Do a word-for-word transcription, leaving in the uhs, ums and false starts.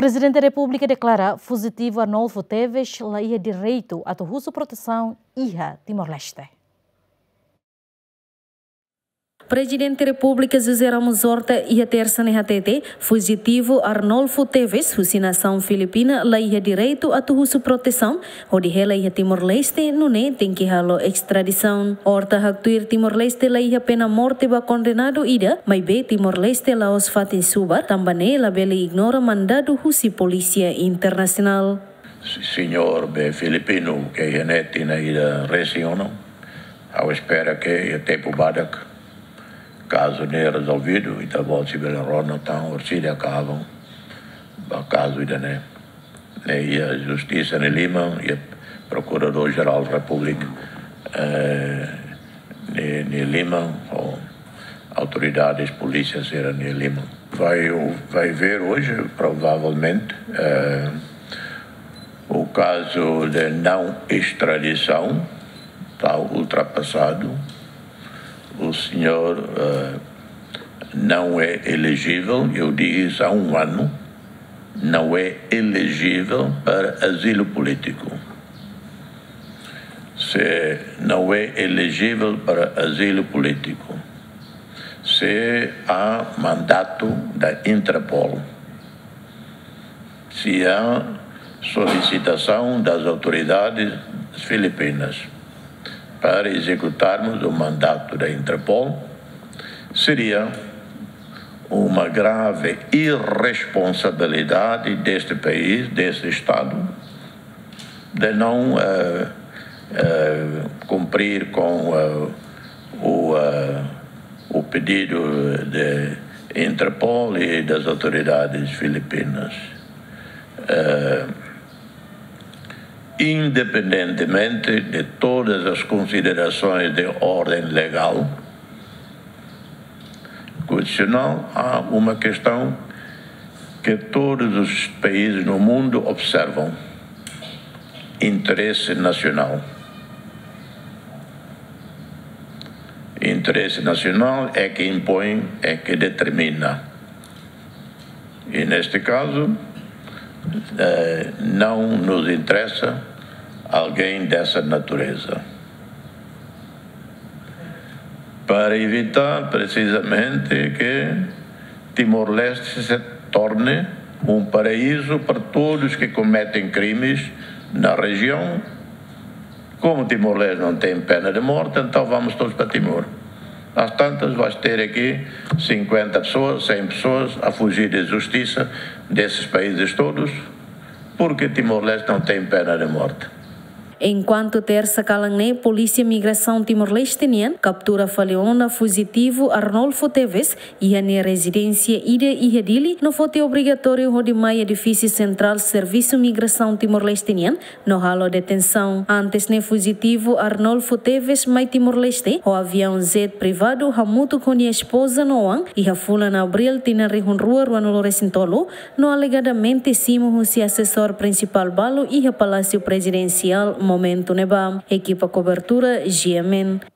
Prezidente Repúblika deklara fujitivu Arnolfo Teves la iha direitu atu husu protesaun iha Timor-Leste. Prezidente Repúblika José Ramos Horta iha Tersa ne'e hatete, fujitivu Arnolfo Teves husi nasaun Filipina la iha direitu atu husu protesaun hodi hela iha Timor-Leste, nune'e tenke halo estradisaun. Horta haktuir Timor-Leste la iha pena morte ba kondenadu ida, maibé Timor-Leste la'ós fatin subar, tanba ne'e labele ignora mandadu husi Polísia Internasionál. Señór be filipinu ke iha ne'e tinan ida resin ona. Ha'u espera ke iha tempu badak kazu ne'e rezolvidu, ita-boot sei bele rona tan orsida kaban ba kazu ida-ne'e. Ne'e iha justisa nia liman, iha Prokuradór-Jerál Repúblika, eh, nia, nia liman, ou autoridades polísia sira-nia liman. Vai, vai ver hoje, provavelmente, eh, o caso de não extradição está ultrapassado. O senhor, eh, não é elegível, eu digo isso há um ano, não é elegível para asilo político. Se não é elegível para asilo político, se há mandato da Interpol, se há solicitação das autoridades filipinas para executarmos o mandato da Interpol, seria uma grave irresponsabilidade deste país, deste Estado, de não, eh, eh, cumprir com, eh, o, eh, o pedido de Interpol e das autoridades filipinas. Eh, independentemente de todas as considerações de ordem legal, constitucional, há uma questão que todos os países no mundo observam: interesse nacional. Interesse nacional é que impõe, é que determina. E neste caso, eh, não nos interessa alguém dessa natureza. Para evitar precisamente que Timor-Leste se torne um paraíso para todos que cometem crimes na região. Como Timor-Leste não tem pena de morte, então vamos todos para Timor. Às tantas, vais ter aqui cinquenta pessoas, cem pessoas a fugir da justiça desses países todos, porque Timor-Leste não tem pena de morte. Enkuantu Tersa kalan ne'e, Polísia Migrasaun Timor-Leste nian kaptura fali ona fujitivu Arnolfo Teves iha nia rezidénsia ida iha Dili, no foti obrigatóriu hodi mai edifísiu sentrál Servisu Migrasaun Timor-Leste nian no halo detensaun. Antes ne'e, fujitivu Arnolfo Teves mai Timor-Leste ho aviaun jet privadu hamutuk ho nia espoza no oan iha fulan Abríl tinan rihun rua ruanulu resin tolu, no alegadamente simu husi asesór prinsipál balu iha Palásiu Prezidensiál momentu ne'ebá. Ekipa kobertura, G M N.